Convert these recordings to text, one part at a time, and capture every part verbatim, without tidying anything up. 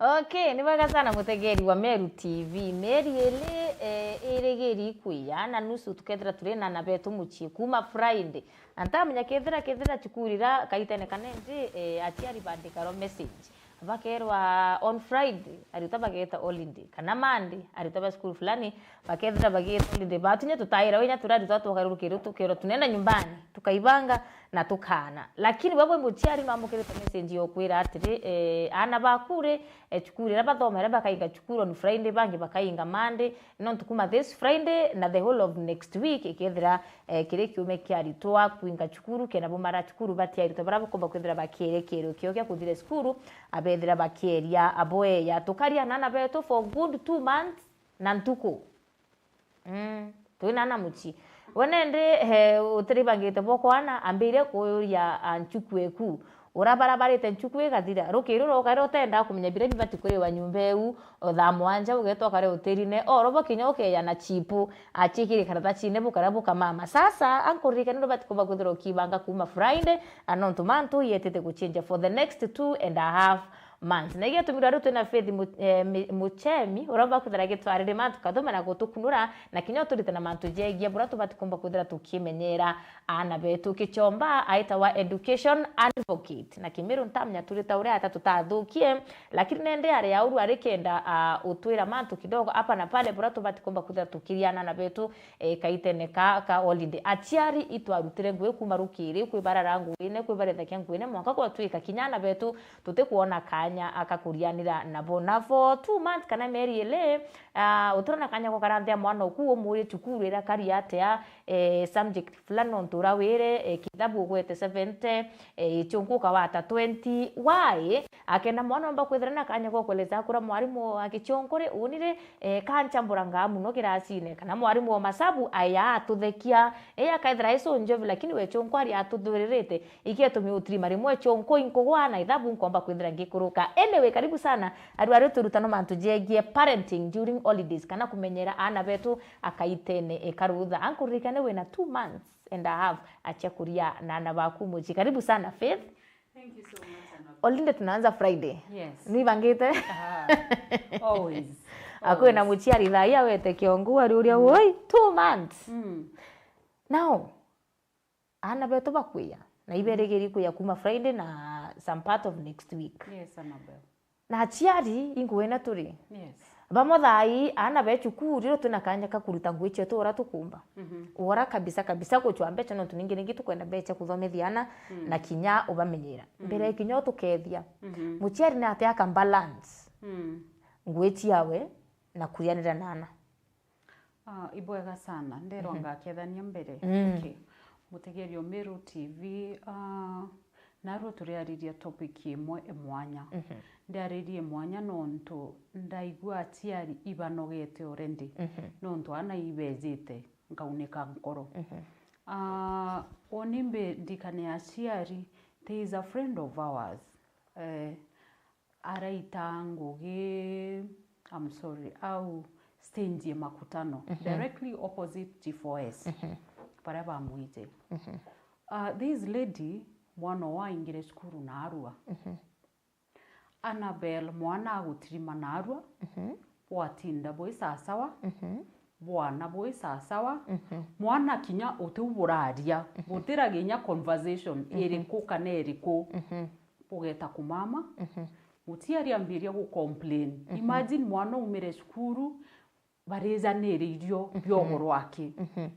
Okay, ni bwega sana mutegeri wa Meru T V. Mieri ili, eh, irigiri kwia na nusu tukethira turi na ana betu mucii kuma Friday. Na ntamenya kethira, kethira cukuru ira kaitene kana indi, eh, aciari bandikarwa message. Bakerwa on Friday, aritwa bageta holiday. Kana Monday, aritwa ba cukuru fulani, bakethira bageta holiday. Batunya tutaira, wenya turaritwa tukarurukirwa tukerwa tunaenda nyumbani. Tukaibanga na tukaana. Lakini bwe bwi muciari nwamukirite message yokwira atiri, eh, aana baku ri, eh, cukuru iria bathomere bakainga cukuru on Friday, bangi bakainga Monday, nontu kuma this Friday na the whole of next week, ikethira, eh, kiri kiume kia aritwa kuinga cukuru, kenda bumara cukuru bati aritwa baria bakumba kwithira bakierekerwa kio kia kuthire cukuru, abethira bakieria aboeya. Tukaria na aana betu for good two months na ntuku. Mm, twina na mucii. We nende, he, utiribangite bwa kwana, ambire kuuria, a, nchuku eku. Urabarabarite nchuku igathira. Rukiri rukaira utenda kumenya biria bibati kuriwa nyumba eu, o thaa mwanja ugeta ukare utirine. O robo kinya ukeya na chipu, achikire karathachine bukara bukamama. Sasa, ankuririkane nubati kumba kwithirwa ukibanga kuma Friday, a, nontu mantu yetite guchinja for the next two and a half months. Na igitumire ari twina Faith Mu-, eh, Mi-, Muchemi, uria bakwithira gitwarire mantu kathuma na gutukunura, na kinya uturite na mantu jegie buria tubati kumba kwithira tukimenyera aana betu. Kichomba aitawa education advocate. Na Kimiru ntamenya turita uria ata tutathukie, lakini nende ari auru ari kenda, ah, utwira mantu kidogo hapa na pale buria tubati kumba kwithira tukiria na aana betu, eh, kaitene ka, ka holiday. Aciari itwarutire ngui kuma rukiri, kwi barara nguine, kwi barethakia nguine, mwanka gwatwika kinya aana betu tutikwona kanya akakurianira nabo. Na for two months kana mieri ili, ah, utirona kanya gukara nthi ya mwana uku umurie cukuru irakari atia, eh, subject fulani nontu urawire, eh, kithabu ugwete seventy, eh, ichunku ukawata twenty. Why? Akenda mwana omba kwithira na kanya gokueleza akura mwarimu wa gichunku ri, uni ri, eh, kanchambura ngaa muno kirasine, kana mwarimu wa masabu aya atuthekia, eh, akaithira isu njovi, lakini we chunku ari atuthuririte. Ikietumi utirima rimwe chonko inkugwa na ithabu nkomba kwithira ngikuruka. Anyway, karibu sana. Aru aru turutano mantu jegie parenting during holidays, kana kumenyera aana betu akaitene ekarutha. Ankuririkane wina two months and a half achia kuria na aana baku mucii. Karibu sana, Faith. Thank you so much, Anna. Holiday tunaanza Friday. Yes. Nwibangite? Ah, always. Akwina muciari thaa ii awete kiongo ari uria woi, two months. Mm. Now, aana betu bakwia, na iberigiri kwia kuma Friday na some part of next week. Yes, Annabel. Na aciari, inkwina turi. Yes. Bamwe thaa ii, aana be cukuru, iro twina kanya ka kuruta ngui cietu ura tukumba. Mhm. Ura kabisa, kabisa gucwa mbeca, nontu ningi, ningi tukwenda mbeca kuthomithia aana, mm, na kinya ubamenyera. Mm. Mbere kinya utukethia. Mhm. Muciari ni atia aka balance, mm, ngui ciawe na kurianira na aana? Ah, ibwega sana. Nderwa, mhm, ngakethania mbere. Mm. Okay. Mutegeri o Meru T V, ah, narua turiariria topic imwe e mwanya. Mhm. Ndiaririe mwanya nontu ndaigua aciari ibanogete already. Mhm. Nontu aana ibejite, nkaunika nkoro. Mhm. Ah, oni mbi ndikane aciari, there is a friend of ours. Eh, araita ngugi, I'm sorry, au stage ya Makutano, mhm, directly opposite G four S, mhm, baria bamwite. Mhm. Uh, this lady, mwana owe aingire cukuru na arua. Mhm. Annabel, mwana agutirima na arua, mhm, bwatinda bwi sasawa, mhm, bwana bwi sasawa, mhm, mwana kinya utiu buraria, mhm, gutira kinya conversation, mhm, iriku kana iriku. Mhm. Bugeta kumama, mhm, muciari ambiria gu complain. Mhm. Imagine mwana aumire cukuru, barijanire irio, mhm, bia ugoro wake. Mhm.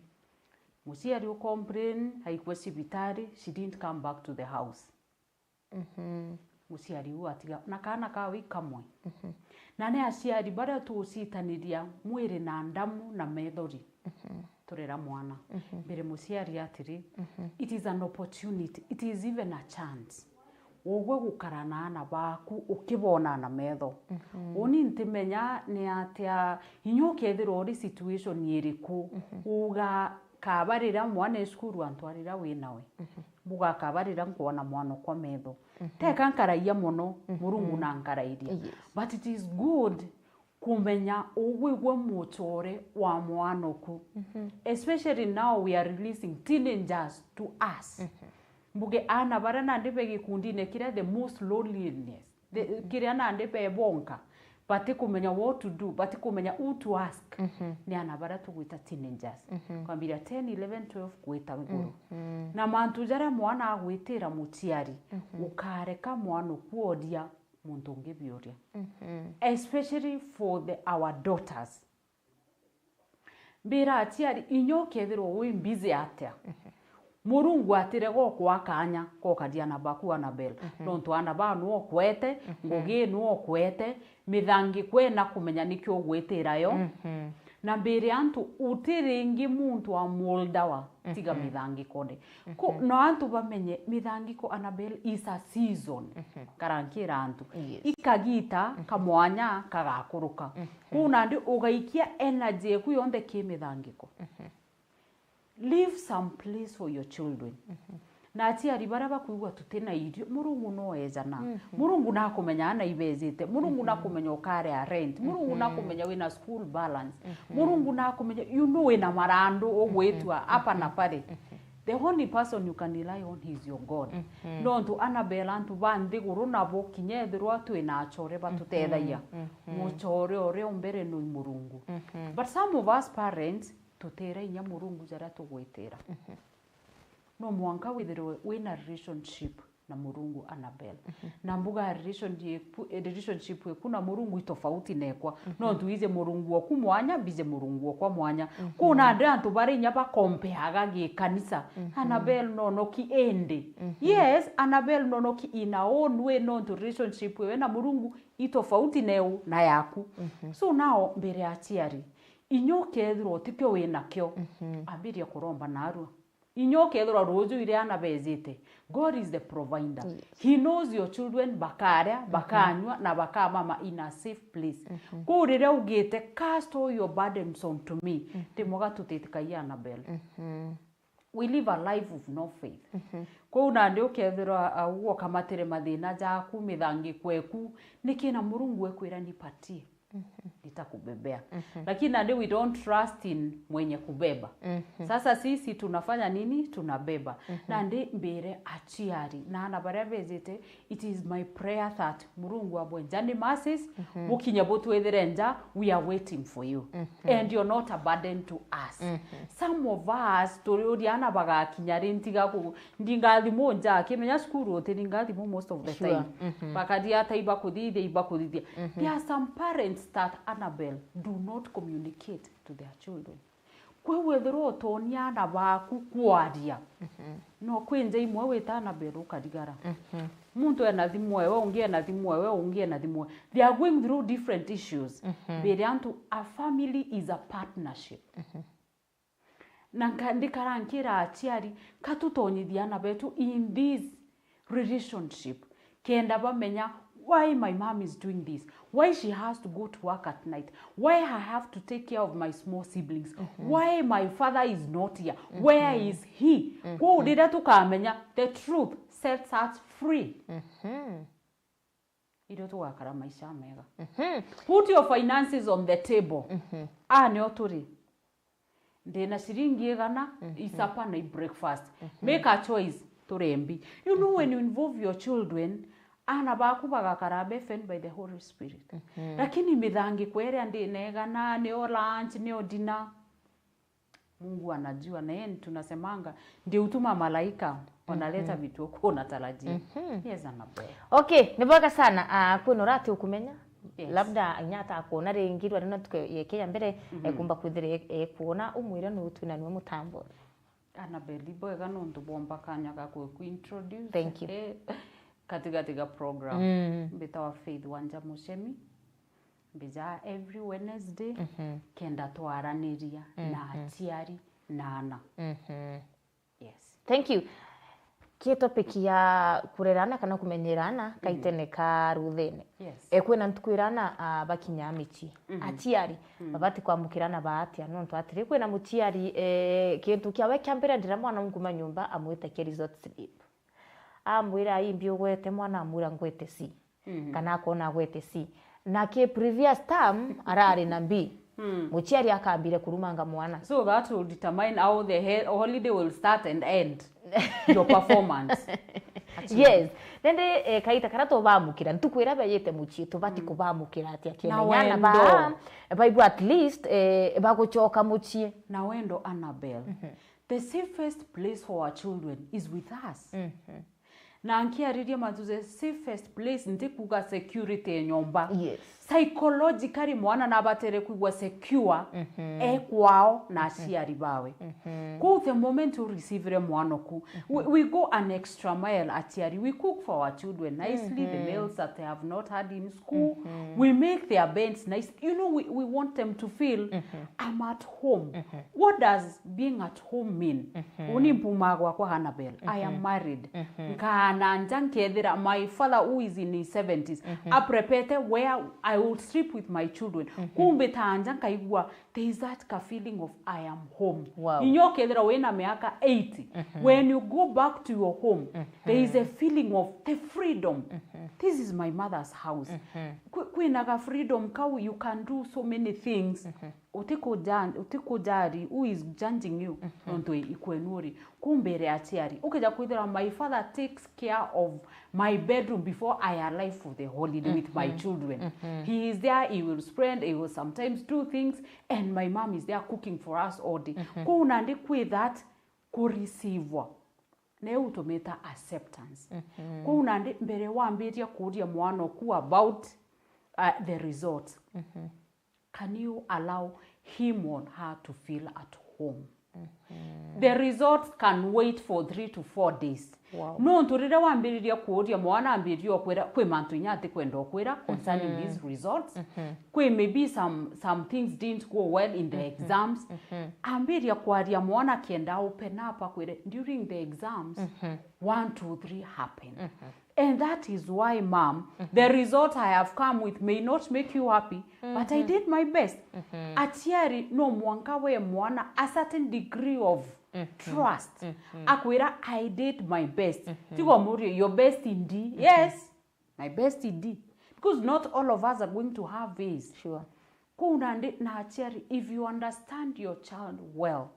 Muciari u complain, aikua cibitari, she didn't come back to the house. Mhm. Muciari u atiga, na kaana kawe i kamwe. Mhm. Na ni aciari baria tucitaniria mwiri na ndamu na methori. Mhm. Turera mwana. Mhm. Mbere muciari atiri, mhm, it is an opportunity, it is even a chance. Ugwe gukara na aana baku ukibona na metho. Mhm. Uni ntimenya ni atia, inya ukethirwa uri situation iriku, mhm, ugakaba riria mwana e cukuru antwarira wi nawe. Mhm. Bugakaba riria nkwona mwana okwa metho. Mhm. Teka nkaraia mono, mhm, Murungu na nkarairia. Yes. But it is good kumenya ugwigua muture wa mwanoku. Mhm. Especially now we are releasing teenagers to us. Mhm. Mbuge aana baria nandi be gikundine kiria the most loneliness. The- kiria nandi be bonka, batikumenya what to do, batikumenya who to ask. Mhm. Ni ana baria tugwita teenagers. Mhm. Kwambiria ten, eleven, twelve gwita iguru. Mhm. Na mantu jaria mwana agwitira muciari, mhm, ukareka mwana ukworia muntu ungi biuria. Mhm. Especially for the, our daughters. Mbira aciari, inya ukethirwa wi busy atia, mhm, Murungu atirega ukwa kanya kokaria ana baku, Annabel. Mhm. Nontu ana baa nu okwete, mhm, ngugi nu okwete, mithangiko ena kumenya nikio ugwitira yo. Mhm. Na mbiri antu, uti ringi muntu wa moldawa, tiga, mhm, mithangikone. Ko, mhm, no antu bamenye, mithangiko, Annabel, is a season. Mhm. Karankira antu. Yes. Ikagita, mhm, kamwanya kagakuruka. Mhm. Kuu nandi ugaikia energy eku yonthe ki mithangiko. Mhm. Leave some place for your children. Mhm. Na aciari baria bakwigua tuti na irio, Murungu no ejana. Mhm. Murungu nakumenya ana ibejite. Murungu, mhm, nakumenya ukaria rent. Murungu, mhm, nakumenya wina school balance. Mhm. Murungu nakumenya, you know, wina marandu ugwitua, mhm, hapa na, mhm, pale. Mhm. The only person you can rely on is your God. Mhm. Nontu Annabel, antu ba nthiguru nabo kinya ethirwa twina achore batutethagia. Mhm. Mhm. Muchore uria umbere nui Murungu. Mhm. But some of us parents, tutira inya Murungu jaria tugwitira. Mhm. No mwanka withirwe wina relationship na Murungu, Annabel. Mhm. Na mbuga relation yeku-, relationship yeku na Murungu itofauti nekwa. Mhm. Nontu ije Murungu oku mwanya, mbije Murungu okwa mwanya. Mhm. Kuna ndi antu bari inya bakompeaga gikanisa. Mhm. Annabel nonoki indi. Mhm. Yes, Annabel nonoki in a own way, nontu relationship yewe na Murungu itofauti neu na yaku. Mhm. So now, mbere ya aciari, inya ukethirwa utikio winakio, mhm, ambiria kuromba narua. Inya ukethirwa ruju iria ana bejite, God is the provider. Yes. He knows your children bakaria, mhm, bakanyua, na bakamama in a safe place. Mhm. Kuu riria ugite, "Cast all your burdens unto me," mhm, ndimwaga tutitikagia, Annabel. Mhm. We live a life of no faith. Mhm. Kuu nandi ukethirwa, uh, ukamatire mathina jaku, mithangiko eku, niki na Murungu ekwira, "Nipatie." Mhm. Nitakubebea. Mhm. Lakini nandi we don't trust in mwenye kubeba. Mhm. Sasa sisi tunafanya nini? Tunabeba. Mhm. Nandi mbire aciari, na ana baria bejite, it is my prayer that Murungu abwe nja ni mercies, mhm, bukinye butwithire nja, we are waiting for you. Mhm. And you're not a burden to us. Mhm. Some of us, turiuria ana bagakinya ri, ntiga ku-, ndingathimwo nja, kimenya cukuru uti ndingathimwo most of the, sure, time. Mhm. Bakathia ata ibakuthithia, ibakuthithia. Mhm. There are some parents that, Annabel, do not communicate to their children. Kwi wethirwa utonia ana baku kwaria. Mhm. No kwi nja imwe wita Annabel ukarigara. Mhm. Muntu ena thimu ewe, ungi ena thimu ewe, ungi ena thimu ewe. They are going through different issues. Mhm. Mbere antu, a family is a partnership. Mhm. Na nka-, ndikara nkira aciari, ka tutonyithia ana betu in this relationship, kenda bamenya why my mom is doing this, why she has to go to work at night, why I have to take care of my small siblings, mhm, why my father is not here, mhm, where is he? Mhm. Kwou riria tukamenya, the truth sets us free. Mhm. Irio tugakara maisha mega. Mhm. Put your finances on the table. Mhm. Aa nio turi. Ndina ciringi igana, mhm, i supper na i breakfast. Mhm. Make a choice, turembi. You know, when you involve your children, ana baku bagakara be fed by the Holy Spirit. Mhm. Lakini mithangiko iria ndina igana, nio lunch, nio dinner. Mungu anajua, na yeye tunasemanga, ndio utuma malaika wanaleta, mhm, vitu uko unatarajia. Mhm. Yes, Annabel. Okay, ni bwega sana. Ah, kwina urati ukumenya? Yes. Labda inya atakuona ringi, rwa rino tukeyekeya mbere, mhm, ekumba kwithira e-, ekuona, umwire nu twina niwe mutambo. Annabel, ibwega nontu bwomba kanya ga ku-, ku introduce. Thank you. Eh, katigati ga program. Mm. Mbitawa Faith Wanja Muchemi. Mbijaa every Wednesday, mhm, kenda twaraniria, mhm, na aciari na ana. Mhm. Yes. Thank you. Ki topic ya kurera ana kana kumenyera ana, mhm, kaitene ka ruthene. Yes. E, kwina ntuku ira ana, a, bakinya micii. Mhm. Aciari, mhm, babati kwamukira ana baatia, nontu atiri, kwina muciari, e, kintu kiawe kia mbere ndira mwana nkuma nyumba amwite ki resort sleep. Amwira, "Ii mbi ugwete?" Mwana amwira, "Ngwete C." Mhm. Kana akona agwete C. Na ki previous term arari na B. Mm. Muciari akambire kurumanga mwana. So that will determine how the he-, holiday will start and end. Your performance. Yes. Nende, eh, kaita karia tubamukira, ntuku iria bejite mucii, tubati kubamukira atia? Kenda na inyana wendo. Ba, baigua at least, eh, bagucoka mucii. Na wendo, Annabel. The safest place for our children is with us. Na nkiariria mantu, the safest place, ntikuga security ya nyomba. Yes. Psychologically, mwana nabatere kwigua secure e kwao na aciari bawe. Kuu the moment urecivire mwana oku, we, we go an extra mile, aciari. We cook for our children nicely, the meals that they have not had in school. We make their beds nice. You know, we, we want them to feel, "I'm at home." What does being at home mean? Uni mpuma gwakwa, Annabel. I am married. Nkaana nja nkethira my father who is in his seventies, aprepete where I will sleep with my children. Kumbe ta nja nkaigua there is that ka feeling of I am home. Wow. Inya ukethira wina miaka eighty, when you go back to your home, there is a feeling of the freedom. This is my mother's house. Kwi-, kwina ga freedom kau, you can do so many things. Utikuja-, utikujari who is judging you, nontu i-, ikwenu uri. Kumbe ri aciari, ukija kwithira my father takes care of my bedroom before I arrive for the holiday with my children. He is there, he will spend, he will sometimes do things, and my mom is there cooking for us all day. Kuu nandi kwi that kureceivewa. Neu tumita acceptance. Kuu nandi mbere wambiria kuuria mwana oku about, uh, the resort, can you allow him or her to feel at home? The resort can wait for three to four days. Wow. Nontu riria wambiririe kuuria mwana, ambiririe okwira, kwi mantu inya atikwenda okwira concerning these results. Kwi maybe some, some things didn't go well in the exams. Ambiria kwaria mwana akienda open up, akwire, "During the exams, one, two, three happened." And that is why, mom, the result I have come with may not make you happy, but I did my best. Aciari no mwanka we mwana a certain degree of trust. Akwira, "I did my best." Tiga umurie, "Your best in D?" Yes, my best in D. Because not all of us are going to have A's. Sure. Kuu nandi na aciari, if you understand your child well,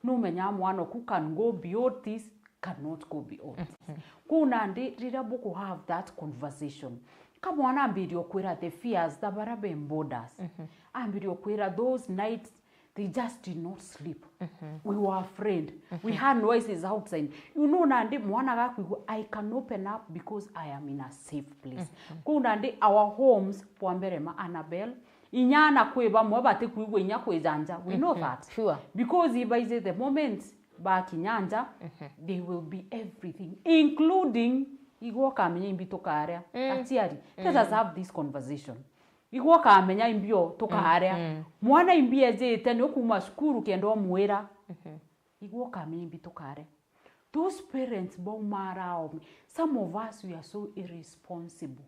numenyaa mwana oku can go beyond this, cannot go beyond this. Kuu nandi riria buku have that conversation, ka mwana ambirie okwira the fears tha baria be borders, ambirie okwira those nights they just did not sleep. We were afraid. We had noises outside. You know, nandi mwana gakwigua, "I can open up because I am in a safe place." Kuu nandi our homes, bwa mbere ma Annabel, inya ana kwi bamwe batikwigua inya kwijanja. We know that. Sure. Because ibaize the moment bakinya nja, they will be everything, including igwe ukamenya imbi tukaria. Aciari, let us have this conversation. Igwe ukamenya imbio tukaria. Mwana imbi ejite ni ukuma cukuru kenda umwira. Igwe ukamenya imbi tukaria. Those parents bau mara omi. Some of us, we are so irresponsible.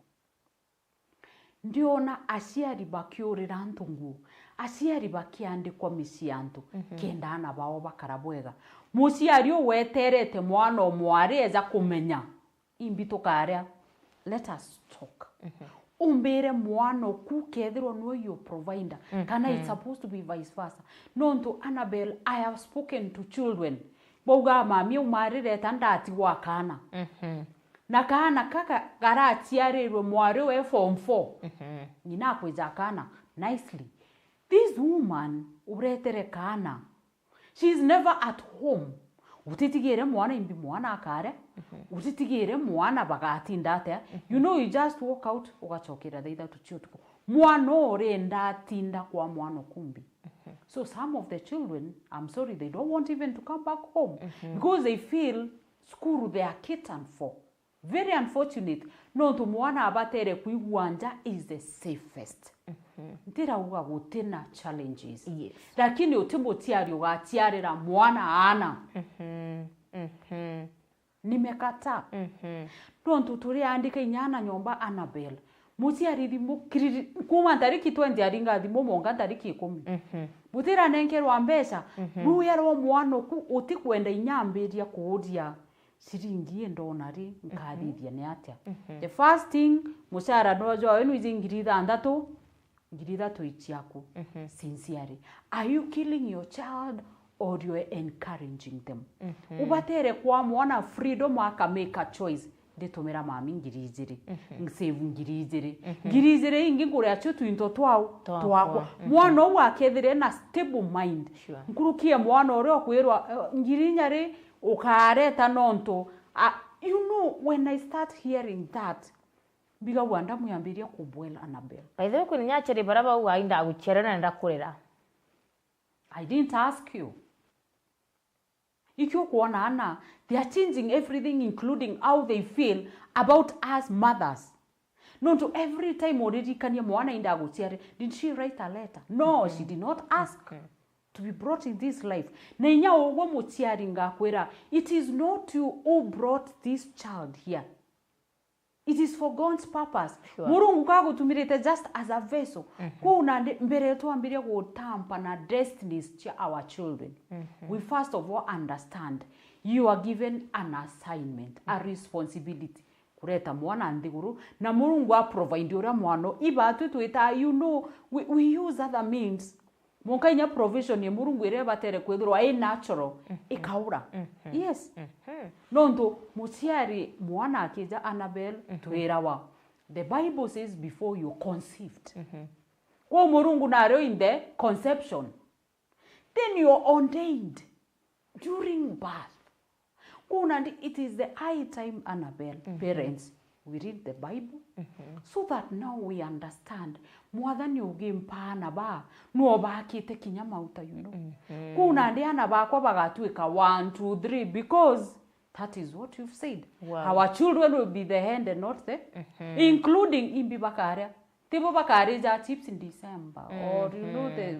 Ndiona aciari bakiurira antu nguo, aciari bakiandikwa micii ya antu, kenda ana bao bakara bwega. Muciari uu weterete mwana o mwari eja kumenya imbi tukaria. Let us talk. Umbire mwana oku kethirwa nwe your provider, kana it's supposed to be vice versa. Nontu, Annabel, I have spoken to children. Bauga, "Mami, umarireta ndatigwa kaana." Na kaana kaka karaciarirwe mwari we form four. Ng'ina akwija kaana nicely. This woman uretere kaana, she is never at home. Utitigire mwana imbi mwana akaria. Utitigire mwana bagatinda atia. You know, you just walk out, ugacokera thaa ithatu cia utuku. Mwana uu urenda atinda kwa mwana oku mbi. So some of the children, I'm sorry, they don't want even to come back home because they feel school they are catered for. Very unfortunate. Nontu mwana abatere kwigua nja is the safest. Ntirauga gutina challenges. Yes. Lakini uti muciari ugaciarira mwana aana. Nimekataa. Nontu turiandika inya ana nyomba, Annabel, muciari thimu kiriri, kuma ntariki twenty aringa thimu monga ntariki ikumi. Butiranenkerwa mbeca, ruya rwa mwana oku utikwenda inya ambiria kuuria, "Ciringi ii ndona ri, nkathithia ni atia?" The first thing, mucara no jwa wenu iji ngiri ithanthatu, ngiri ithatu i ciaku. Sincerely, are you killing your child or you are encouraging them? Ubatere kwa mwana freedom aka make a choice. nditumira mami ngiri ijiri, mhm, nsave ngiri ijiri. Mhm. Ngiri ijiri ingi nguria cio twinto twau, twakwa. Twakwa. Mhm. Mwana uu akethire na stable mind. Sure. Nkuruki e mwana uria ukwirwa, eh, ngiri inya ri, ukareta nontu. Ah, you know, when I start hearing that, mbigagua ndamu yambiria kubwela Annabel. By the way, kwina nyacheri bara bau ainda guchiarana na ndakurera. I didn't ask you. Ikio kwona ana, they are changing everything, including how they feel about us mothers. Nontu every time uririkania mwana inda aguciare, did she write a letter? No, she did not ask to be brought in this life. Na inya ugwo muciari ngakwira, it is not you who brought this child here. It is for God's purpose. Sure. Murungu kagutumirite just as a vessel. Mhm. Kuu nandi mbere twambiria gutampa na destinies cia our children, mhm, we first of all understand you are given an assignment, a responsibility, kureta mwana nthiguru, na Murungu a provide uria mwana. Ibatwi twita, you know, we, we use other means. Mwanka inya provision ya Murungu iria ibatere kwithirwa i natural, mhm, ikaura. Mhm. Yes. Mhm. Nontu muciari mwana akija Annabel, mhm, twirawa, the Bible says before you conceived. Mhm. Kwou Murungu nario in the conception. Then you are ordained during birth. Kuu nandi, it is the high time, Annabel, mhm, parents, we read the Bible, mhm, so that now we understand. Mwathani ugimpaa ana baa, nuo bakite kinya mauta, you know. Mhm. Kuu nandi ana bakwa bagatwika one, two, three, because that is what you've said. Wow. Our children will be the hand and not the, mhm, including imbi bakaria. Tibo bakarija chips in December, or, you know, the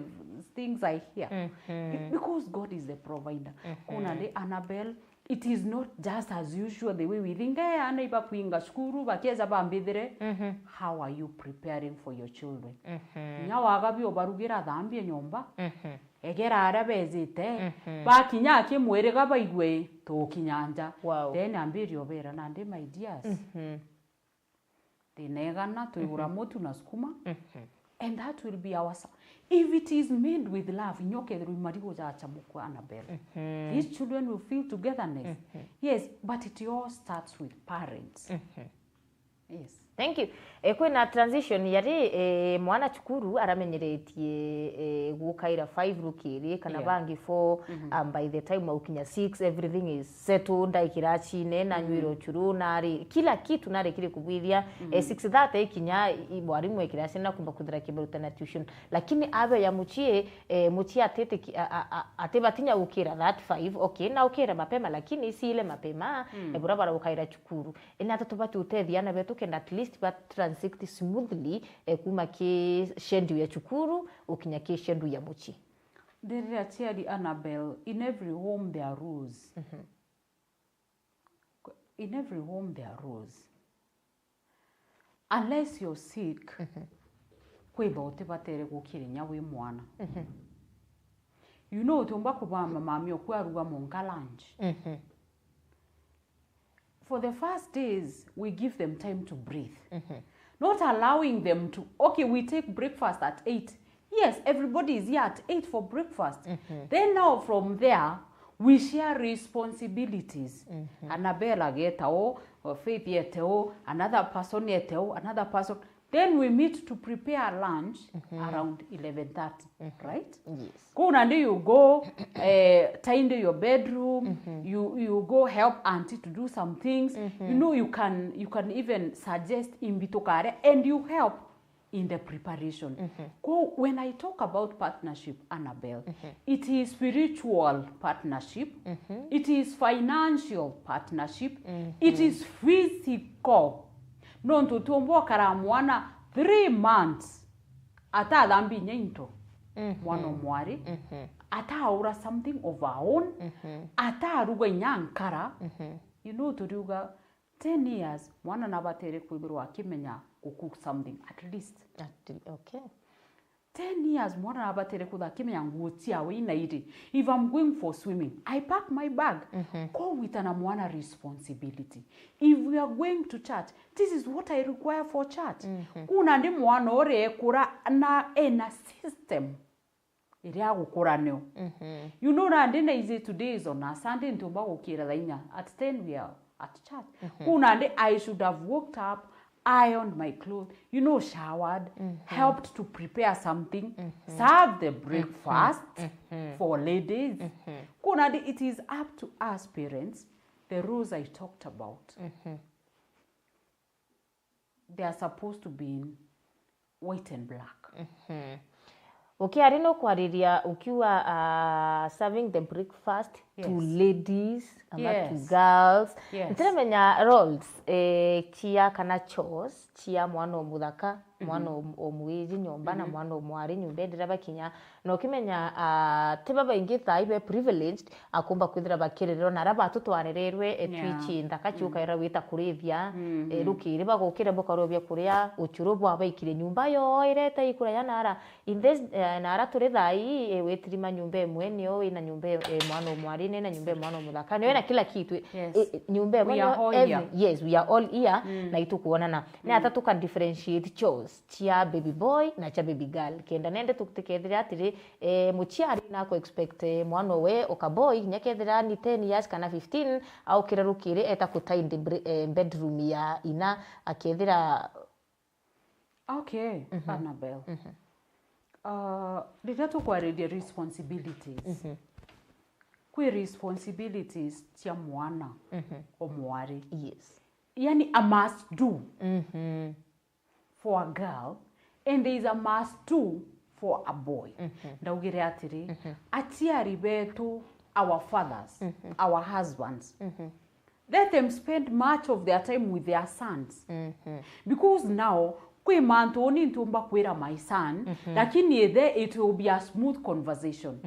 things I hear. Mhm. Be-, because God is the provider. Mhm. Kuu nandi, Annabel, it is not just as usual the way we think. Eh, ana ibakwinga cukuru, bakieza bambithire. Mhm. How are you preparing for your children? Mhm. Inya wagabi ubarugira, thambia nyomba. Mhm. Egera aria bejite. Mhm. Bakinya akimwiriga baigwe, tukinya nja. Wow. Then ambiria ubera nandi, my dears. Mhm. Thina igana, twigura, mhm, mutu na sukuma. Mhm. And that will be our sa-, if it is made with love, inya ukethirwa i marigu jacamukua, Annabel. Mhm. These children will feel togetherness. Mhm. Yes, but it all starts with parents. Mhm. Yes. Thank you. Eh, kwina transition yari, eh, mwana cukuru aramenyeretie, eh, gukaira five rukiri, kana, yeah, bangi four, mhm, um, by the time aukinya six, everything is settled, ndai kiracine, nanywire, mhm, ucuru, nari, kila kitu narikire kubwithia. Mhm. Eh, six thirty ikinya, i-, mwarimu e kiracine na kumba kuthira kibaruta na tuition. Lakini abe ya muchie, eh, muchie atete ki-, a-, a-, a-, ati batinya gukira that five, okay, na ukira mapema, lakini si ile mapema, mm, eh, bura bara ukaira cukuru. Ina ata tubati utethia ana betu kenda at least ba transit smoothly, eh, kuma ki schedule ya cukuru ukinya ki schedule ya muchie. Ndiriria aciari, Annabel, in every home there are rules. Mhm. In every home there are rules. Unless you're sick, mhm, kwitha utibatere gukira inya wi mwana. Mhm. You know, utiumba kubaa mami oku aruga mwanka lunch. Mhm. For the first days, we give them time to breathe. Mhm. Not allowing them to, okay, we take breakfast at eight. Yes, everybody is here at eight for breakfast. Mhm. Then now from there, we share responsibilities. Mhm. Annabel ageta o, Faith ete o, another person ete o, another person. Then we meet to prepare lunch, mhm, around eleven thirty, mhm, right? Yes. Kuu nandi you go, eh, tidy your bedroom, mhm, you, you go help auntie to do some things. Mhm. You know, you can, you can even suggest imbi tukaria, and you help in the preparation. Mhm. Kuu, when I talk about partnership, Annabel, mhm, it is spiritual partnership, mhm, it is financial partnership, mhm, it is physical. Nontu utiumba ukara mwana three months atathambia inya into. Mhm. Mwana o mwari, mhm, ataura something of her own, mhm, ataruga inya nkara. Mhm. You know, turiuga ten years, mwana nabatere kwithirwa akimenya ku cook something at least. At, okay. Ten years, mwana nabatere kwithirwa akimenya nguo ciawe ina iri. If I'm going for swimming, I pack my bag. Mhm. Ko wita na mwana responsibility. If we are going to church, this is what I require for church. Mhm. Kuu nandi mwana urekura na ena system iria agukura nio. Mhm. You know, nandi na easy today is on a Sunday, ntiumba gukira thaa inya. At ten we are at church. Kuu nandi I should have woke up, ironed my clothes, you know, showered, helped to prepare something, served the breakfast for ladies. Kuu nandi it is up to us parents, the rules I talked about. They are supposed to be in white and black. Ukiari no kwariria ukiuga uh, serving the breakfast to Yes. Ladies ama to Yes. Girls. Yes. Ntiramenya roles eh, cia kana chores cia mwana o muthaka, mwana o- o mwiji nyomba na mwana o mwari nyomba, ndira bakinya na ukimenya uh, ti babaingi thai be privileged akumba kwithira bakirererwa na ara batutwarereirwe eh, Yeah. twichi nthaka ciukaira wita kurithia eh, rukiri bagukire bukarobia kuria uchuru bwa baikire nyumba yo irete ikura ya nara in this eh, na ara turi thai eh, witirima nyumba imwe nio wina nyumba eh, mwana o mwari nina nyumba ya mwana o muthaka nio na kila kitu eh, Yes. eh, nyumba imwe We are nio all every- here. Yes, we are all here na itukuonana ni ata tuka differentiate chores cia baby boy na cia baby girl kenda nende tukethire atiri eh, muciari nako expect eh, mwana we uka boy kinya kethira ni ten years kana fifteen aukira rukiri eta ku tidy br- eh, bedroom ya ina akethira Okay, Annabel. Uh, riria tukwariria responsibilities, kwi responsibilities cia mwana o mwari. Yes. Yani a must do for a girl and there is a must do for a boy. Ndaugire atiri, aciari betu, our fathers, our husbands, let them spend much of their time with their sons. Because now kwi mantu uni ntiumba kwira my son, lakini ithe it will be a smooth conversation.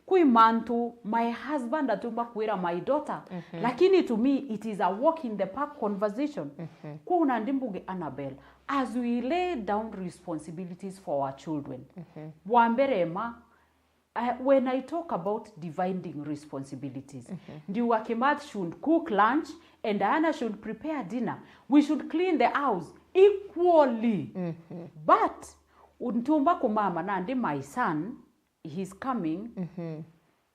Kwi mantu my husband atiumba kwira my daughter, lakini to me it is a walk in the park conversation. Kuu nandi mbuge Annabel, as we lay down responsibilities for our children, wa mbere ma Uh, when I talk about dividing responsibilities, ndiuga Kimathi should cook lunch and Diana should prepare dinner. We should clean the house equally. But ntiumba kumama nandi my son, he's coming,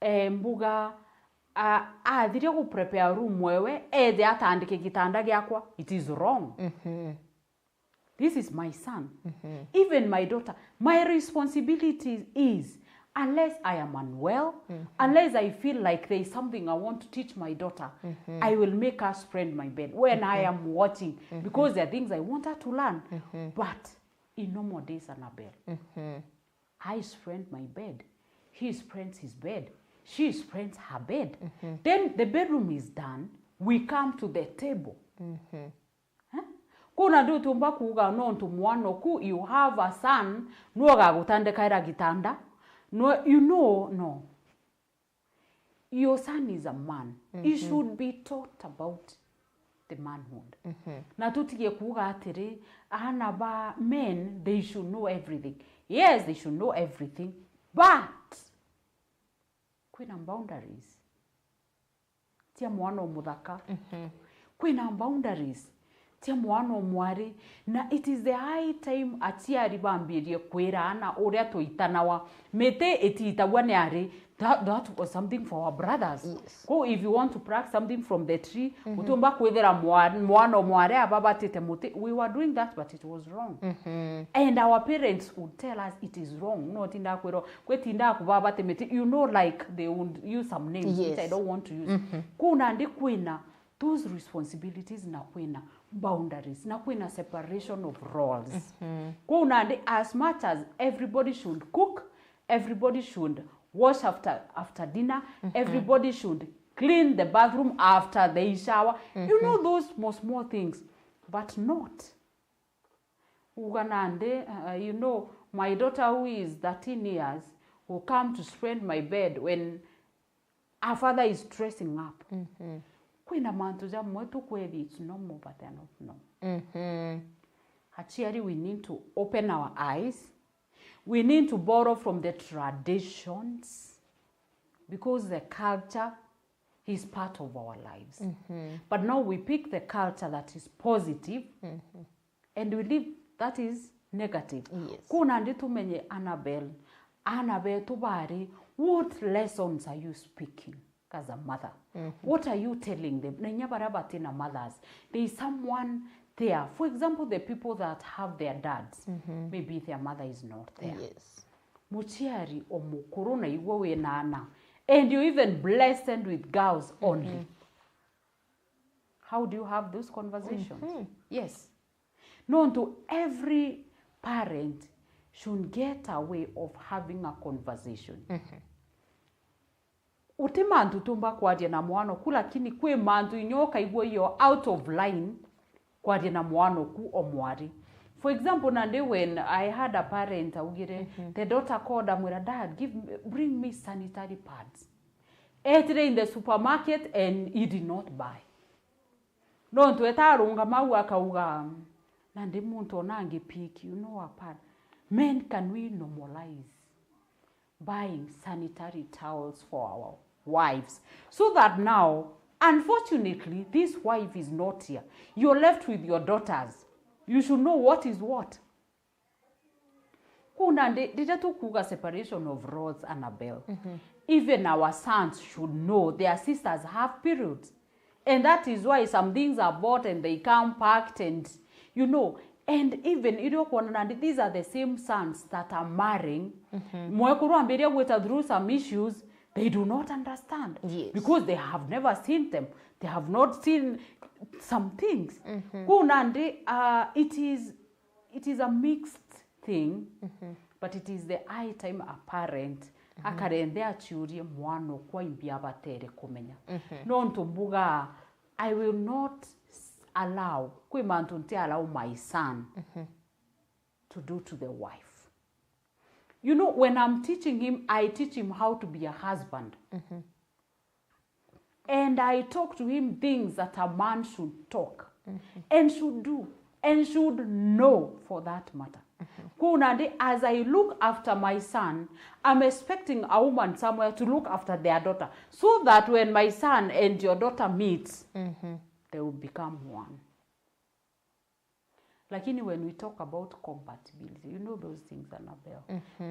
eh, mbuga uh, athiria ku prepare room wewe ethe atandike gitanda giakwa, it is wrong. This is my son. Even my daughter. My responsibility is, unless I am unwell, unless I feel like there is something I want to teach my daughter, I will make her spread my bed when I am watching, because there are things I want her to learn. But in normal days, Annabel, I spread my bed. He spreads his bed. She spreads her bed. Then the bedroom is done. We come to the table. Eh? Kuna ndu tumba kuuga nontu mwana oku, you have a son, no agagutandikaira gitanda. No, you know, no. Your son is a man. He should be taught about the manhood. Na tutigie kuuga atiri, aana ba men, they should know everything. Yes, they should know everything, but kwina boundaries cia mwana o muthaka. Kwina boundaries cia mwana o mwari, na it is the high time aciari bambirie kwira aana uria tuitanawa. Miti itiitagwa ni ari, that, that was something for our brothers. Yes. Ko if you want to pluck something from the tree, utiumba kwithira mwa- mwana o mwari ababatite muti. We were doing that, but it was wrong. And our parents would tell us it is wrong. No tinda kwirwo, kwitinda kubabate miti, you know, like they would use some names which I Yes. don't want to use. Kuna ndi kwina those responsibilities na kwina boundaries na kwina separation of roles. Kuna ndi, as much as everybody should cook, everybody should wash after, after dinner, everybody should clean the bathroom after they shower. You know those small, small things, but not uga nandi, uh, you know, my daughter who is thirteen years will come to spread my bed when her father is dressing up. Kwina mantu jamwe tukwethi it's normal, but they're not normal. Aciari, we need to open our eyes. We need to borrow from the traditions, because the culture is part of our lives. But now we pick the culture that is positive and we leave that is negative. Yes. Kuna ndi tumenye, Annabel, aana betu bari, what lessons are you speaking? as a mother. What are you telling them? Na inya baria batina mothers, there is someone there. For example, the people that have their dads, maybe their mother is not there. Yes. Muciari o mukuru na igwe wina ana, and you're even blessed with girls only. How do you have those conversations? Yes. Nontu every parent should get a way of having a conversation. Uti mantu tumba kwaria na mwana oku, lakini kwi mantu inya ukaigua you're out of line kwaria na mwana oku o mwari. For example, nandi when I had a parent augire, the daughter called, amwira, "Dad, give me, bring me sanitary pads." Etire in the supermarket and he did not buy. Nontu eta arungama au akauga, "Nandi muntu ona angi pick, you know, a pad." Men, can we normalize buying sanitary towels for our wives, so that now, unfortunately, this wife is not here. You're left with your daughters. You should know what is what. Kuna ndi-, riria tukuuga separation of roles, Annabel, even our sons should know their sisters have periods. And that is why some things are bought and they come packed and, you know, and even irio kuona nandi, these are the same sons that are marrying. Mwekuru ambiria gwita through some issues, they do not understand. Yes. Because they have never seen them. They have not seen some things. Kuu nandi, uh, it is, it is a mixed thing, but it is the high time a parent akarenthe aciurie mwana okwa imbi abatere kumenya. Nontu mbuga, I will not s-, allow, kwi mantu nti allow my son to do to the wife. You know, when I'm teaching him, I teach him how to be a husband. And I talk to him things that a man should talk and should do and should know, for that matter. Kuu nandi, as I look after my son, I'm expecting a woman somewhere to look after their daughter, so that when my son and your daughter meet, they will become one. Lakini when we talk about compatibility, you know those things, Annabel.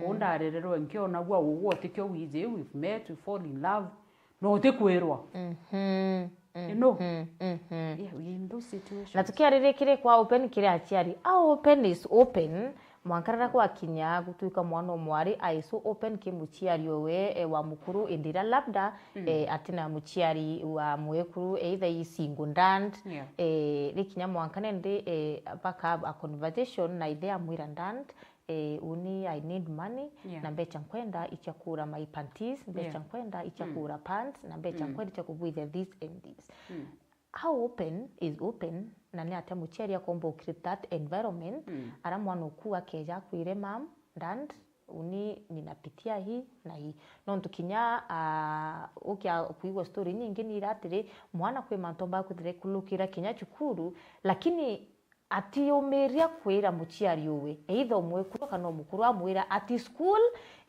Uu ndarererwe nkiona gwa ugwe utikio wiji, we've met, we fall in love, no utikwirwa. You know? Yeah, we in those situations. Na tukiariria kiri kwa open kiri aciari. A open is open, mwanka riria gwakinya gutwika mwana o mwari, I so open ki muciari owe, eh, wa mukuru, indi riria labda, eh, atina muciari wa mwekuru, either i single dad, Yeah. eh, rikinya mwanka nende, eh, baka a conversation na ithe amwira, "Dad, eh, uni I need money, Yeah. na mbecha nkwenda icha kugura my panties, mbecha Yeah. nkwenda icha Mm. kugura pants, na mbecha Mm. nkwenda icha kubwithia this and this." Mm. How open is open, na ni atia muciari akomba u create that environment, Mm. ara mwana oku akeja akwire, "Mom, Dad, uni ninapitia hii na hii." Nontu kinya, ah, ukia kuigua story nyingi ni ira atiri, mwana kwi mantu omba kuthire kulukira kinya cukuru, lakini atiumiria kwira muciari uwe, either umwekuru kana umukuru, amwira, "Ati school,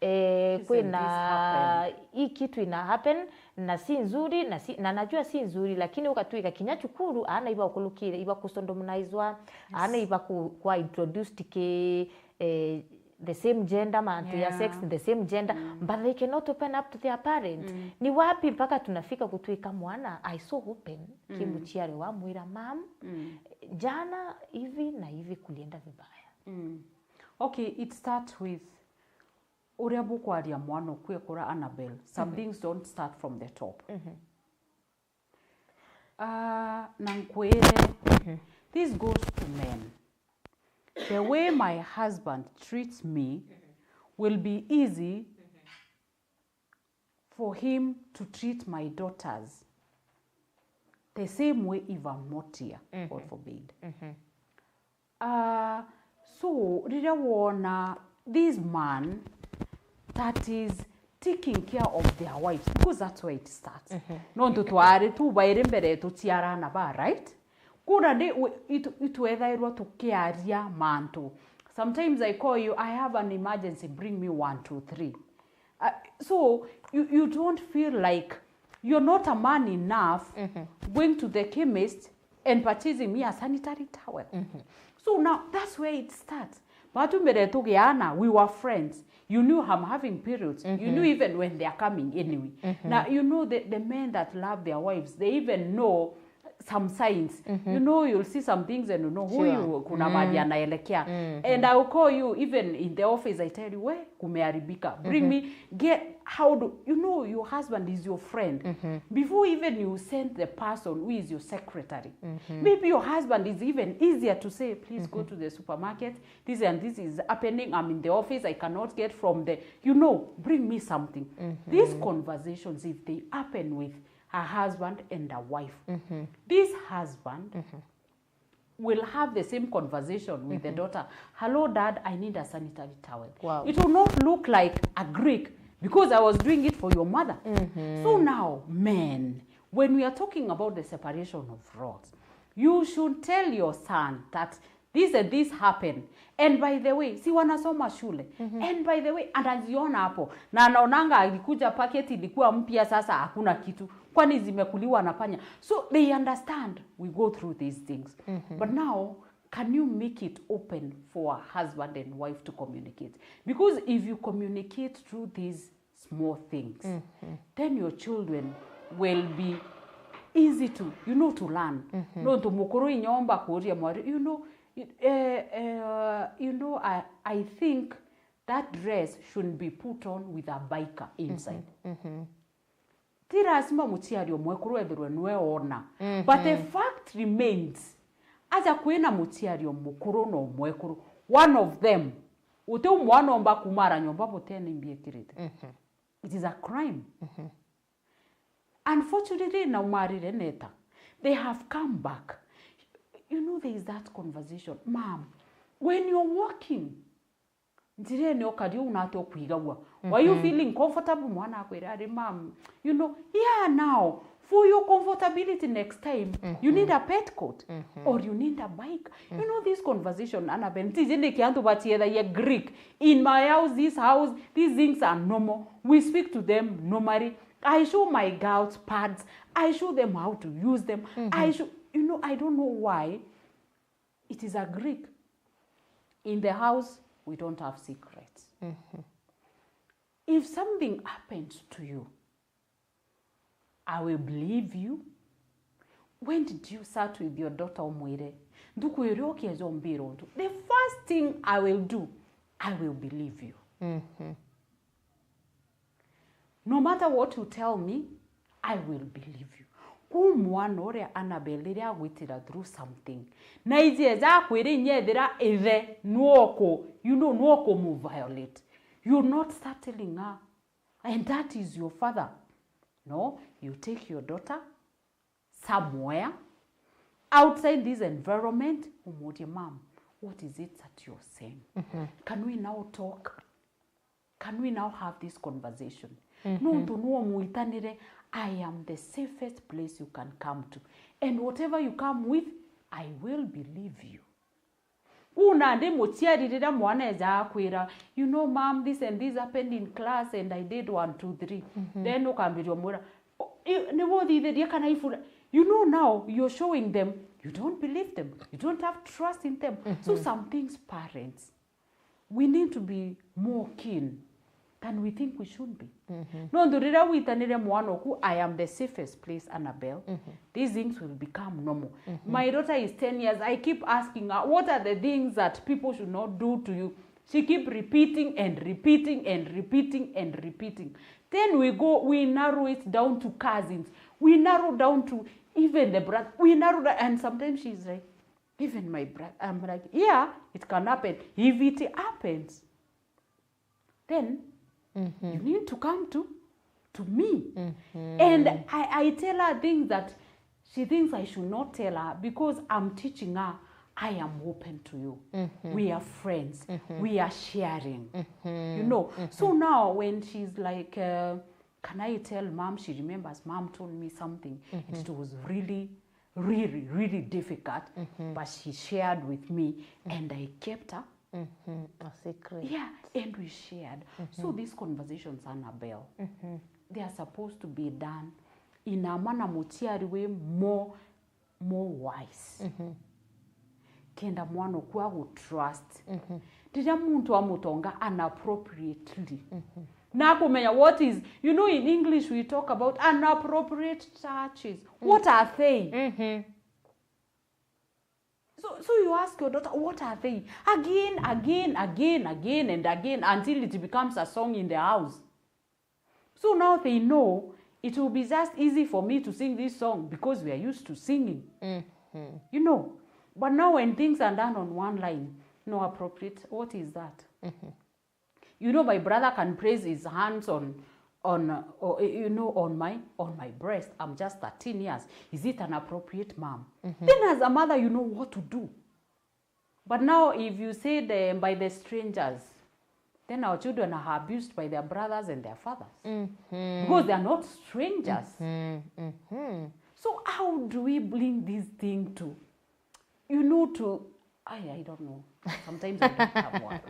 eh, This and kwina this happened." Hii kitu ina happen, na si nzuri, na si, na najua si nzuri, lakini ugatwika kinya cukuru, aana iba ukulukire, iba kusondominaizwa, aana Yes. iba ku-, kwa introduced ki, eh, the same gender, mantu ya sex, Yeah. the same gender, Mm. but they cannot open up to their parents. Mm. Ni wapi mpaka tunafika kutwika mwana ai so open ki Mm. muciari wa mwira, "Mom, Mm. jana hivi na hivi kulienda vibaya." Mm. Okay, it starts with uria bukwaria mwana oku ekura, Annabel. Some Mhm. things don't start from the top. Mhm. Ah, na nkwire, Mhm. this goes to men. The way my husband treats me will be easy for him to treat my daughters the same way if I'm not here, God Mhm. forbid. Mhm. Ah, so, riria wona this man that is taking care of their wives, because that's where it starts. Mhm. Nontu twari tu bairi mbere tuciara aana ba, right? Kuna ni, we, itu, itwethairwa tukiaria mantu. Sometimes I call you, "I have an emergency, bring me one, two, three." Uh, so you, you don't feel like you're not a man enough Mhm. going to the chemist and purchasing me a sanitary towel. Mhm. So now that's where it starts. Batumire tugiana, we were friends. You knew I'm having periods. You knew even when they are coming anyway. Now, you know the, the men that love their wives, they even know some signs. You know, you'll see some things and you know who Sure. you, kuna mahali anaelekea. And I'll call you even in the office, I tell you, we, kumeharibika. Bring me, get, how do, you know, your husband is your friend. Before even you send the person who is your secretary, maybe your husband is even easier to say, please go to the supermarket, this and this is happening, I'm in the office, I cannot get from the, you know, bring me something. These conversations, if they happen with a husband and a wife, this husband will have the same conversation with the daughter. Hello, dad, I need a sanitary towel. Wow. It will not look like a Greek because I was doing it for your mother. So now, men, when we are talking about the separation of roles, you should tell your son that this and this happened. And by the way, si wanasoma shule. And by the way, anaziona hapo. Na anaonanga alikuja packet ilikuwa mpya, sasa hakuna kitu. Kwani zimekuliwa na panya? So they understand we go through these things. But now, can you make it open for a husband and wife to communicate? Because if you communicate through these small things, then your children will be easy to, you know, to learn. Nontu mukuru inyomba kuria mwari, you know, it, eh, eh, you know, I, I think that dress shouldn't be put on with a biker inside. Ti lazima muciari o mwekuru ethirwe nwe ona. But the fact remains, aja kwina muciari o mukuru na o mwekuru, one of them, uti umwe anomba kumara nyomba butene imbiekirite. It is a crime. Unfortunately, na umarire neta, they have come back. You know, there is that conversation. Mom, when you're walking, njirene ukari uu nate ukwigagua? Were you feeling comfortable? Mwana akwira ari, mam, you know, yeah, now, for your comfortability next time, you need a pet coat or you need a bike. You know, this conversation, Annabel, tiji niki antu baciethagia Greek. In my house, this house, these things are normal. We speak to them normally. I show my girls pads. I show them how to use them. I show, you know, I don't know why. It is a Greek. In the house, we don't have secrets. If something happens to you, I will believe you. When did you sat with your daughter umwire, nduku iria ukieja umbira untu? The first thing I will do, I will believe you. No matter what you tell me, I will believe you. Kuu mwana uria Annabel riria agwitira through something, na iji eja akwira inya ethira ithe nuoku, you know, nuoku mu violate, you're not settling her. And that is your father. No, you take your daughter somewhere outside this environment, umurie, mam, what is it that you're saying? Can we now talk? Can we now have this conversation? Nontu nuo mwitanire, I am the safest place you can come to. And whatever you come with, I will believe you. Kuu nandi muciari riria mwana eja akwira, you know, mam, this and this happened in class and I did one, two, three. Then ukambiria umwira, "O, i-, ni wuthithirie kana ibura?" You know, now you're showing them you don't believe them. You don't have trust in them. So some things, parents, we need to be more keen than we think we should be. Nontu riria witanire mwana oku, I am the safest place, Annabel, these things will become normal. My daughter is ten years. I keep asking her, what are the things that people should not do to you? She keep repeating and repeating and repeating and repeating. Then we go, we narrow it down to cousins. We narrow down to even the brother. We narrow down, and sometimes she's like, even my brother, I'm like, yeah, it can happen. If it happens, then you need to come to, to me. And I, I tell her things that she thinks I should not tell her because I'm teaching her I am open to you. We are friends. We are sharing. You know. So now when she's like, uh, can I tell mom? She remembers mom told me something. It was really, really, really difficult. But she shared with me and I kept her. A secret. Yeah, and we shared. So these conversations, Annabel, they are supposed to be done in a manner muciari wi more, more wise. kenda mwana oku agu trust. Riria muntu amutonga unappropriately, na akumenya what is, you know, in English we talk about unappropriate touches. What are they? So, so you ask your daughter, what are they? Again, again, again, again, and again, until it becomes a song in the house. So now they know it will be just easy for me to sing this song because we are used to singing. You know, but now when things are done on one line, no appropriate, what is that? You know, my brother can place his hands on, on, uh, or, you know, on my, on my breast. I'm just thirteen years. Is it an appropriate, mom? Then as a mother, you know what to do. But now, if you said, uh, by the strangers, then our children are abused by their brothers and their fathers because they are not strangers. So how do we bring this thing to, you know, to, I, I don't know. Sometimes I don't have words.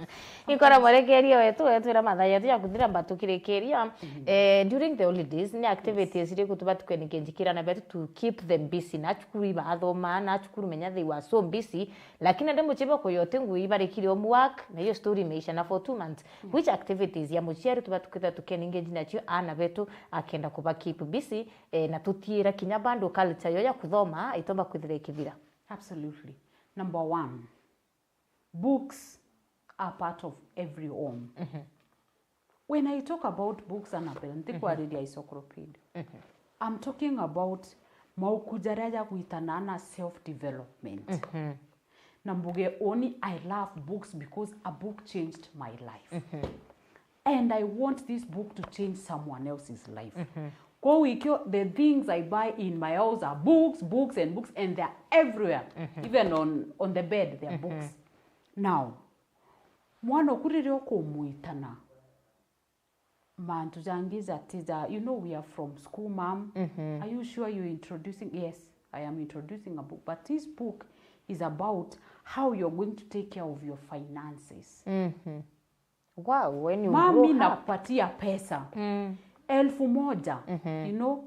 Ikora mwerekeria wetu, wetwira mathaa yetu ya kuthira mbatukirikiria. Eh, during the holidays, ni activities iriku tubati kwene ngenjikira na betu to keep them busy? Na cukuru ibathoma, na cukuru menya they were so busy, lakini ande muchiba kuyote ngui ibarikire homework, na hiyo story imeisha na for two months. Which activities ya muchiari tubati kwithira tukenengage nacio ana betu akenda kuba keep busy, eh, na tutiira kinya bado culture yo ya kuthoma itomba kwithira ikithira? Absolutely. Number one, books are part of every home. When I talk about books, Annabel, ntikwariria encyclopedia. I'm talking about mauku jaria jagwitana na self development. Na mbuge uni, I love books because a book changed my life. And I want this book to change someone else's life. Kwou ikio, the things I buy in my house are books, books and books, and they're everywhere. Even on, on the bed, there are books. Now, mwana oku riria ukumwitana, mantu jangi jati ja, you know, we are from school, mom. Are you sure you're introducing? Yes, I am introducing a book, but this book is about how you're going to take care of your finances. Wow, when you mami, grow up, nakupatia pesa elfu moja, you know,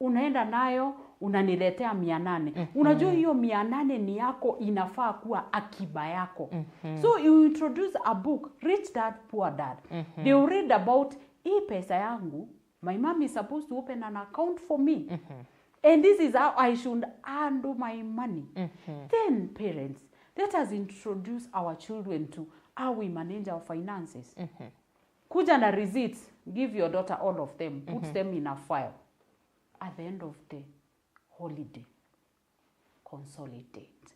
unaenda nayo, unaniletea mia nane. Unajua hiyo mia nane ni yako, inafaa kuwa akiba yako. So you introduce a book, Rich Dad, Poor Dad. They will read about, hii pesa yangu, my mom is supposed to open an account for me. And this is how I should handle my money. Then parents, let us introduce our children to how we manage our finances. Kuja na receipts, give your daughter all of them, put them in a file. At the end of the holiday, consolidate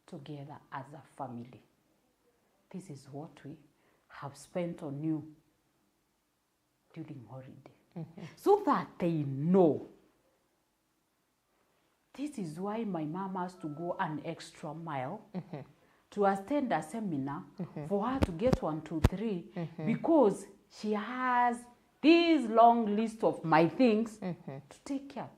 together as a family. This is what we have spent on you during holiday. So that they know. This is why my mom has to go an extra mile to attend a seminar for her to get one, two, three, because she has this long list of my things to take care.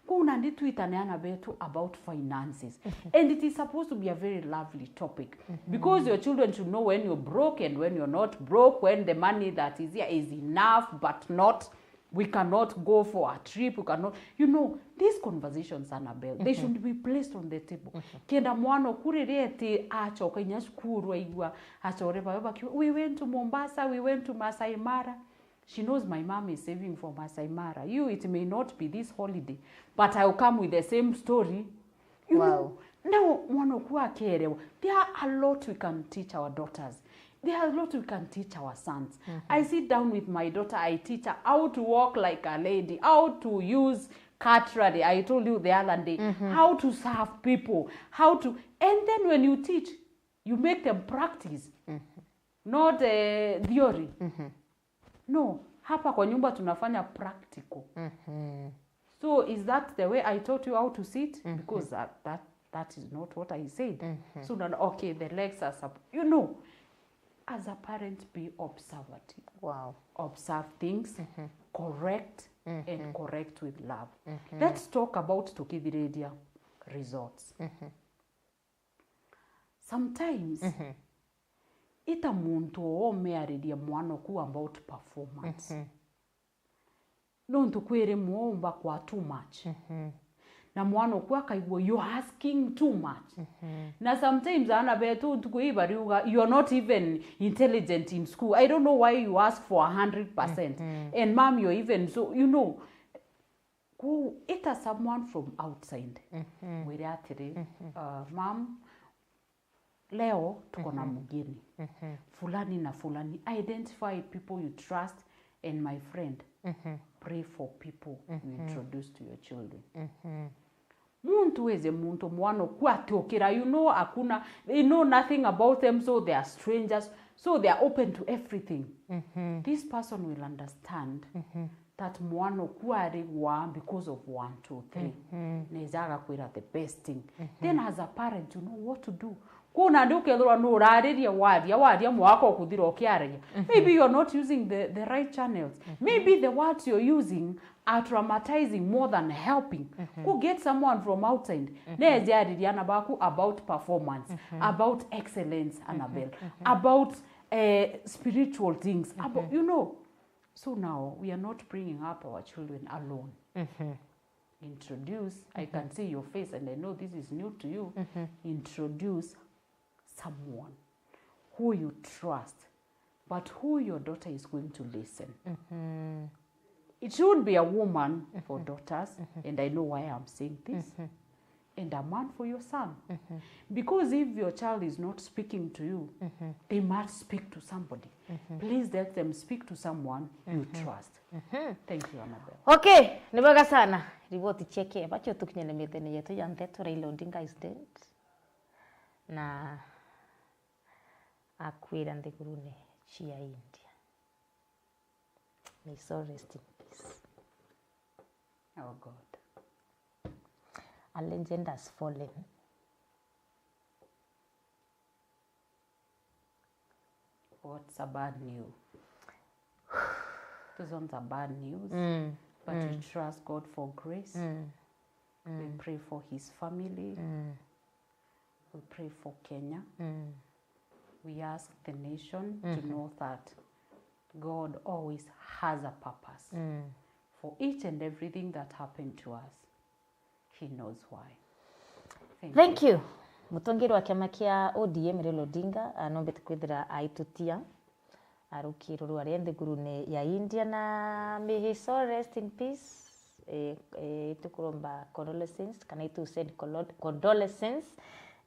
Kwou nandi twitane ana betu about finances. And it is supposed to be a very lovely topic, because your children should know when you're broke and when you're not broke, when the money that is here is enough but not, we cannot go for a trip, we cannot, you know, these conversations, Annabel, they should be placed on the table. Kenda mwana oku riria eti acoka inya cukuru aigua acore bawe bakiuga, "We went to Mombasa, we went to Masai Mara." She knows my mom is saving for Masai Mara. You, it may not be this holiday, but I'll come with the same story. You know, now mwana oku akerewa. There are a lot we can teach our daughters. There are a lot we can teach our sons. I sit down with my daughter, I teach her how to walk like a lady, how to use cutlery, I told you the other day, how to serve people, how to, and then when you teach, you make them practice, not, eh, theory. No, hapa kwa nyumba tunafanya practical. So is that the way I taught you how to sit? Because that, that, that is not what I said. So no, no, okay, the legs are sub-, you know, as a parent, be observative. Wow. Observe things, correct, and correct with love. Let's talk about tukithiriria results. Sometimes, ita muntu oomeariria mwana oku about performance. Nontu kwi rimwe umba kwa too much. Na mwana uku akaigua, "You're asking too much." Na sometimes ana betu ntuku ii bariuga, "You're not even intelligent in school. I don't know why you ask for a hundred percent. And mom, you're even so, you know." Ku ita someone from outside. Mwire atiri, uh, "Mom, leo tuko na mgeni. Fulani na fulani." Identify people you trust and, my friend, pray for people you introduce to your children. Muntu weze muntu mwana uku atiukira, you know, hakuna, they know nothing about them, so they are strangers, so they are open to everything. This person will understand that mwana uku arigwa because of one, two, three. Neza agakwira the best thing. Then as a parent, you know what to do. Kuna ndi ukethirwa nurariria, waria, waria, mwaka ukuthira ukiaragia. Maybe you're not using the, the right channels. Maybe the words you're using are traumatizing more than helping. Go get someone from outside. Neze ariria ana baku about performance, about excellence, Annabel, about, eh, spiritual things, about, you know. So now we are not bringing up our children alone. Introduce, I can see your face and I know this is new to you. Introduce someone who you trust, but who your daughter is going to listen. It should be a woman for daughters, and I know why I'm saying this, and a man for your son. Because if your child is not speaking to you, they must speak to somebody. Please let them speak to someone you trust. Thank you, Annabel. Okay, ni bwega sana. Riboti cheke, bacho tukinyene mithene yetu ya nteto, Raila Odinga is dead. Na akwira nthigurune cia India. May his soul rest in peace. Oh God. A legend has fallen. What's a bad news? Those ones are bad news. Mm. But we trust God for grace. We pray for his family. We pray for Kenya. We ask the nation to know that God always has a purpose for each and everything that happened to us. He knows why. Thank you. Thank you. Mutongeria wa kiama kia O D M, Raila Odinga, anombete kwithira aitutia arukiro rwa ria nthigurune ya India, na may his soul rest in peace. Eh, eh, itukuromba condolences, kana itu send colo-, condolences,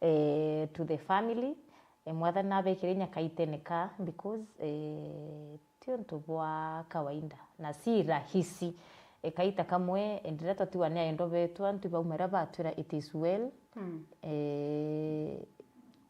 eh, to the family. Eh, Mwathani nabekire inya kaitene ka, because, eh, ti untu bwa kawaida na si rahisi. E, kaita kamwe, enderea twatiwa ni aendo betu, antu baumira batwira, "It is well." Eh,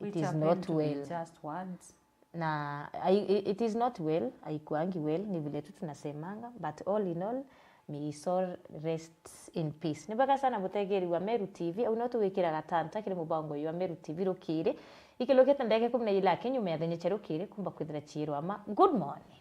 it is not well. Which appear to be just words. Na ai-, i-, it is not well, aikuangi well, ni vile tu tunasemanga, but all in all, may his soul rest in peace. Ni bwega sana mutegeri wa Meru T V, au no tugwikira gatanta kiri mubango uyu wa Meru T V rukiri. Ikilukite ndagika ikumi na ila kinyume ya thenya cia rukiri, kumba kwithira ciirwa ma. Good morning.